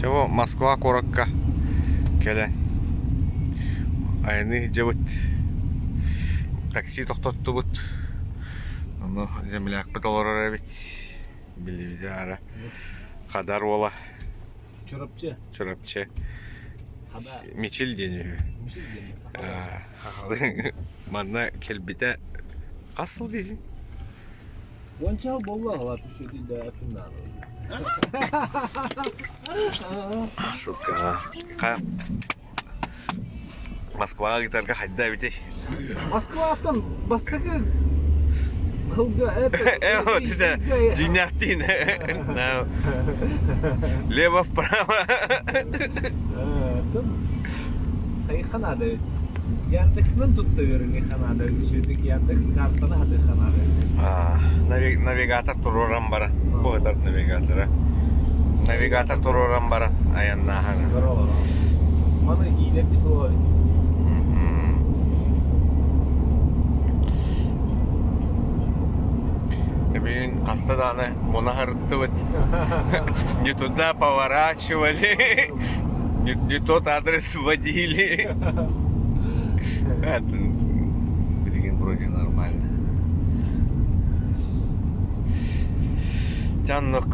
Чэ бу Москва куоракка кэлэн айаныы сылдьабыт. Такси тохтоттубут. Ону землякпыт олорор эбит. Билибитэ аара. Хадар уола. Чурапчы. Чурапчы. Мичил диэн үһү. Мичил диэн сахалыы. Манна кэлбитэ хас сыл диэхин? Уонча сыл буолла аҕалар үчүгэй да күннээҕи. Шутка. Ха Москваҕа гитарга хайда эбитий? Москваттан бастакы сылга это Э, вот это дьиҥнээхтиин. Лево вправо. Хайыхха наада эбит. Яндекснан тутта үөрүҥҥэ наада үчүгэй Яндекс картаны хатыахха наада Навигатор туруоран баран, бу ытар навигатора. Навигатор туруоран баран айаннааһын. Маны иилэрбит буолар. Бүгүн хаста даҕаны муна сырыттыбыт. Не туда поворачивали, не, не тот адрес вводили. Это билигин вроде нормально. Чаннук.